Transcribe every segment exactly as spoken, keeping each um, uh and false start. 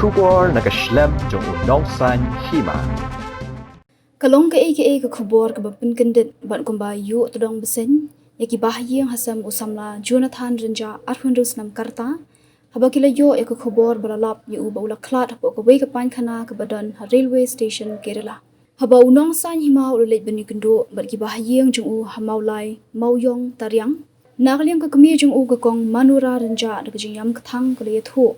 Khubor na ka shlem jong u Nongsaiñ Hima. Ka long kaei kaei ka khubor kaba pynkyndit bad kumba ïoh tdong bseiñ ïa ki bahaïing ha sem u samla Jonathan Rynjah, arphew hynriew snem ka rta, haba ki la ïoh ïa ka khubor ba la lap ïa u ba u la khlad hapoh kawei ka painkhana kaba don ha railway station Kerala. Haba u Nongsaiñ Hima u la leit ban ïakynduh bad ki bahaïing jong u ha Mawlai Mawiong Tariang, na ka liang ka kmie jong u ka Kong Manura Rynjah da ka jingïam kthang ka la ïathuh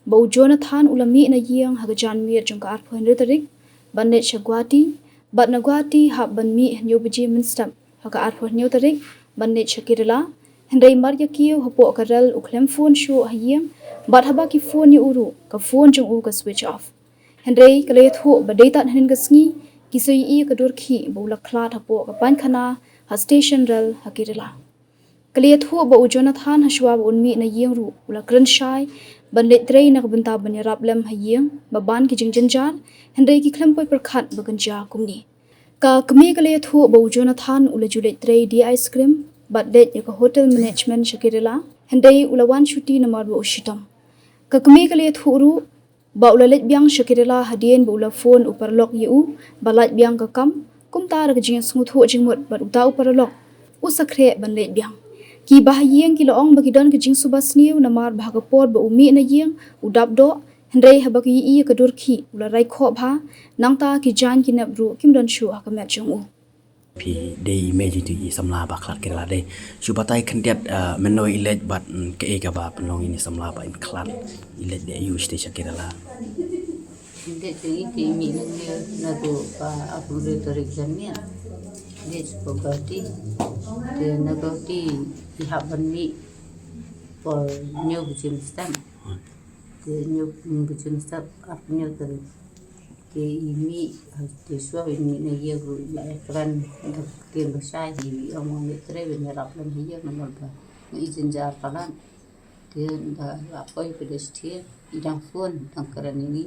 ba u Jonathan u la mih na ïing ha ka janmiet jong ka arphew hynriew tarik ban leit sha Guwahati, bad na Guwahati hap ban mih hynñiew baje mynstep ha ka arphew hynñiew tarik ban leit sha Kerala. Hynrei mar ïa kiew hapoh ka rel u khlem phone shuh ha ïing, bad haba ki phone ïa u ruh ka phone jong u ka switch off. Hynrei ka la ïathuh ba dei tad hynnin ka sngi ki sa ïohi ïa ka dur khih ba u la khlad hapoh ka painkhana ha station rel ha Kerala. Ka la ïathuh ba u Jonathan hashwa ba un mih na ïing ruh u la kren shai ban leit trei na ka bynta ban ïarap lem ha ïing ba ban ki jingjynjar, hynrei ki khlem poi pyrkhat ba kan jia kumne. Ka kmie ka la ïathuh ba u Jonathan u la ju leit trei die ice cream bad leit ïa ka hotel management sha Kerala, hynrei u la wan shuti namar ba u shitom. Ka kmie ka la ïathuh ruh ba u la leit biang sha Kerala hadien ba u la phone u paralok ïa u ba lait biang ka kam. Kumta da ka jingsngewthuh jingmut bad uta u paralok u sa khreh ban leit biang. Ki bahaïing ki la ong ba ki don ka jingsuba sniew namar ba ha ka por ba u mih na ïing u dap doh, hynrei haba ki ïohi ïa ka dur khih u la rai khoh bha, nangta ki jaiñ ki nep ruh kim don shuh ha ka met jong u. Phi dei i mei jong i samla ba khlad Kerala dei. Shu batai khyndiat, ah, mynno i leit bad, mm, kaei kaba pynlong ïa i samla ba in khlad. I leit dei aïu shatei sha Kerala. Khyndiat jong i te i mih na ngi na tu ba arphew hynriew tarik janmiet. Dei sha Guwahati. Te na Guwahati i hap ban mih por hynñiew baje mynstep. Te hynñiew baje mynstep arphew hynñiew tarik. Te i mih, te shuwa ba i mih na ïing ruh i la ïakren da ka ktien ba shai, i ong wan leit trei ban ïarap lem ha ïing namar ba nga i jynjar palat. Te ynda la poi pat da shatei i dang phone, dang kren ïa ngi,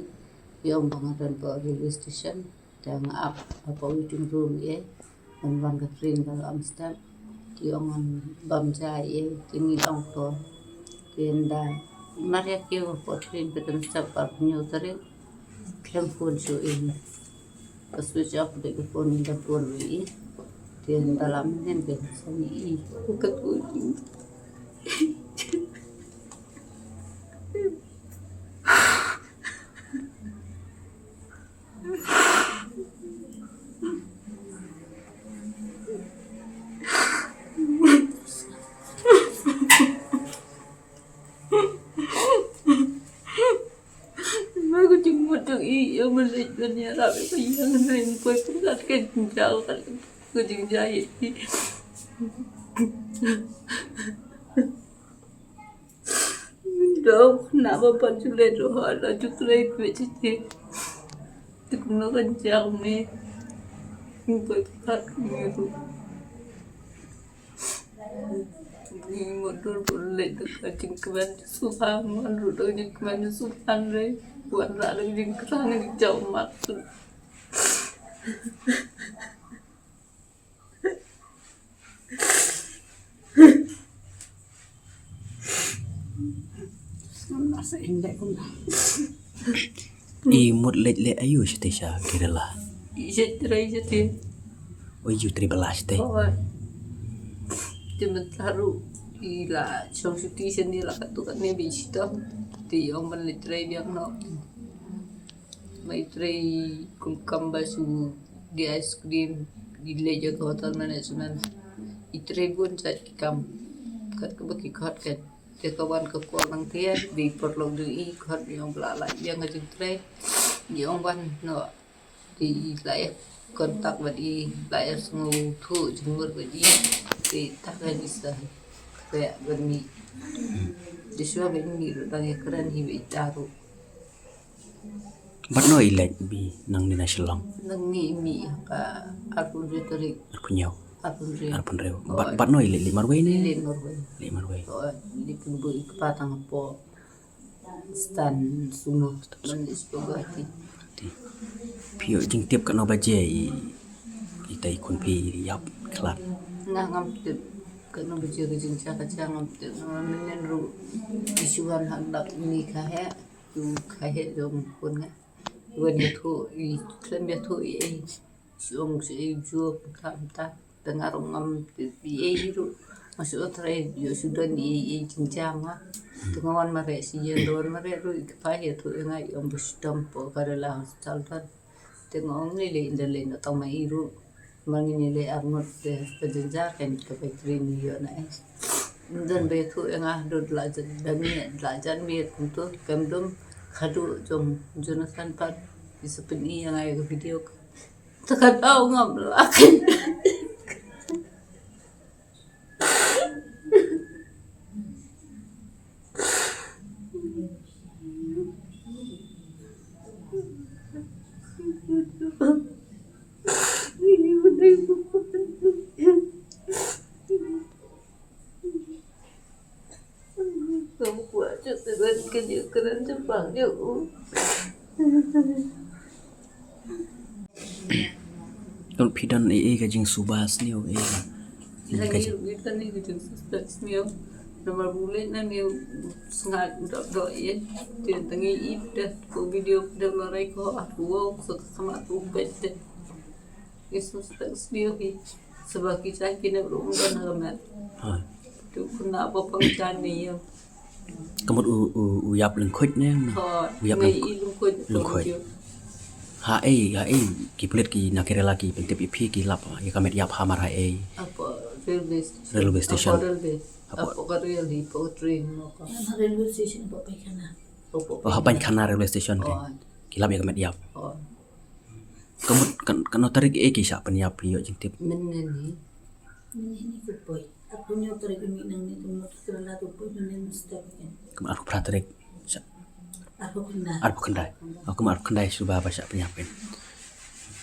i ong ba nga don hapoh railway station, te nga ap hapoh waiting room ïa i. Ban wan ka train ka la ym step. Te ong bam ja ïa i, te ngi ong to. Te ynda mar ïa kiew hapoh train ka dang step, arphew hynñiew tarik. Khlem phone shuh ïa i. Ka switch off da ka phone, ynda phone ïa i. Te ynda la mynnin ka sa ïa i. Ka tu ïa i. Ba ka jingmut jong i, ïa ma leit ban ïarap ïa ka ïing, hynrei ym poi pyrkhat ka jingjia, ka jingjia ïa i. Dok na ba pat ju leit ruh, la ju trei peit shatei. Te kumno kan jia kumne. Ym poi pyrkhat kumne ruh. Ngi mut ruh ban leit da ka jingkmen sngewbha, wan ruh da ka jingkmen sngewbha re. Wan rah da ka jingkyrhang, jingjaw mat. I mut leit leh aïu shatei sha Kerala? I leit trei shatei. O, i ju trei bylla shatei. Hooid. Te mynta ruh i la shong shuti shane, la katto katne ba i shitom. Te i ong ban leit trei biang noh. Ma i trei kum kam ba shu die ice cream, i leit ïa ka hotel management. I trei bun jait ki kam. Kat kaba ki khot kat. Te ka wan ka call nangta ïa i paralok jong i, khot, i ong ba la lait biang ka jingtrei. I ong ban noh. Te i la ïa contact bad i, la ïa sngewthuh jingmut bad i. Te tang ka i sa khreh ban mih. Te shuwa ban mih ruh dang ïa kren hi bad ita ruh. Bad no i leit, Bi, nangne na Shillong? Nangne i mih ha ka arphew hynriew tarik. Arphew hynñiew. Arphew hynriew. Arphew hynriew. Bad, bad no i leit, leit marwei ne? Leit marwei. Leit marwei. Hooid, leit pynbeit i kpa tang hapoh stan sumo. Stan sumo. Ban leit sha Guwahati. Phi ïoh jingtip katno baje i, ita i khun phi i ïap khlad? Nga ngam tip katno baje ka jingjia ka jia, ngam tip. Nga mynnin ruh i shu wan ha dak ni ka heh. Tu ka he jong pun nga. Wan ïathuh i, khlem ïathuh i ei. Shu ong shu ei jua pun khlem ta. Te nga ruh ngam i ei ruh. Nga shu trai ïoh shu don i ei jingjam nga. Te nga wan mareh shi ïing, don mareh ruh i kpa ïathuh ïa nga, i ong ba shu dom hapoh Kerala hospital don. Te nga ong lei lei, ynda lei na tang ma i ruh. Ma ngin ïaleh arngut te ka jynjar kan ka bai train ïoh na ei. Ynda ba ïathuh ïa nga haduh la jan, da miet, la jan miet kumto kam dum, haduh jong Jonathan pat i sa pyni ïa nga ïa ka video. Te ka daw ngam lah. Phi don ei ei ka jingsuba sniew ei. Ka jing- Namar bule na ne sngat dok dok ye. Te tangi i te ko video te marai ko aku wo so sama tu pet te. Isu stak sniew hi. Sebab ki cah ki ne belum don ramat. Ha. Tu kena apa pangchan ni ya. Ka mut u, u, u ïap lyngkhuid ne, na? Ha, u ïap ngai lyngkhuid. I lyngkhuid. Lyngkhuid. Ha ei, ha ei, ki pulit ki na Kerala ki pyntip ïa phi ki lap ïa ka met ïap hamar ha ei? Apa railway station. Railway station. Apa railway. Apa ka rail hi, apa train mo ka. Na railway station apa paikhana. Apa. Oh, ha paikhana railway station ke. Oh. Ki lap ïa ka met ïap. Oh. Ka mut kan, kano tarik ei ki shah pynïap ïoh jingtip? Mynne ni. Mynne ni ku poi. Arphew hynñiew tarik ni nang ni, ka mut Kerala tu poi mynne ni step kan. Ka mut arphew phra tarik. Shah. Arphew khyndai. Arphew khyndai. Oh, ka mut arphew khyndai suba ba shah pynïap kan.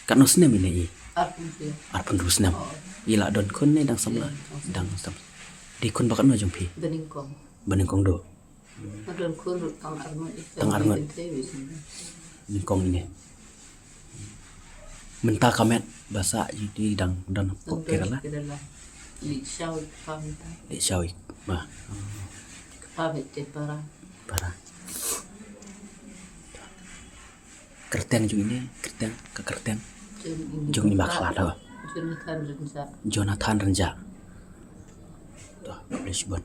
Katno snem ine i? Arphew hynriew. Arphew hynriew snem. Oh. I la don khun ne dang samla? Dang samla. Dang samla. Dei khun ba katno jong phi? Ba nyngkong. Ba nyngkong duh. Tang ar ngut. Nyngkong ine. Mynta ka met ba sah jong i dang don hapoh Kerala. Leit shaw i kpa mynta. Leit shaw i kpa. Kpa bad te para. Para. Kyrteng jong ine, kyrteng, ka kyrteng. Jong i, jong i bakla ta. Jonathan Rynjah. Jonathan Rynjah. To, khublei shibun.